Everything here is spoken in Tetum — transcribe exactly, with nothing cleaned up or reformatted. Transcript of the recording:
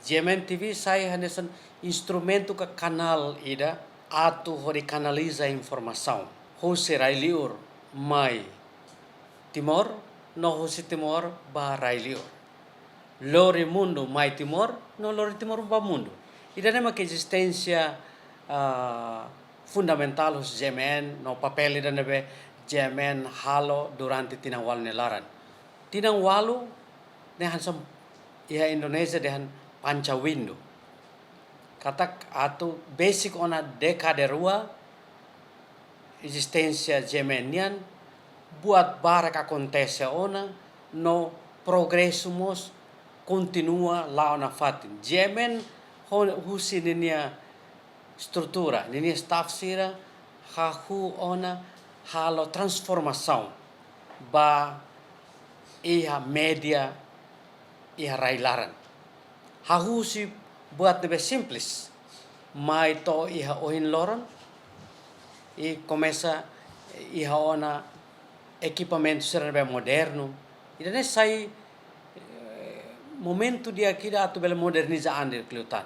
G M N T V sai hanesan instrumentu ka kanál ida atu hodi kanaliza informasaun husi rai-liur mai Timor, no husi Timor ba rai-liur. Lori mundu mai Timor, no lori Timor ba mundu. Ida-ne'e mak ezisténsia, ah, fundamentál husi G M N, no papél ida ne'ebé G M N halo durante tinan ualu nia laran. Tinan ualu ne'e hanesan iha Indonézia dehan panca windu. Katak atu besik ona dékada rua ezisténsia G M N nian, buat barak akontese ona, no progresu mós kontinua la'o nafatin. G M N ho-, husi ninia estrutura, ninia staff sira hahú ona halo transformasaun ba iha média iha rai-laran. Hahú husi buat ne'ebé simples, mai to'o iha ohin loron, i komesa iha ona ekipamentu sira ne'ebé modernu. Ida-ne'e sai, eh, momentu di'ak ida atu bele moderniza an diri liután.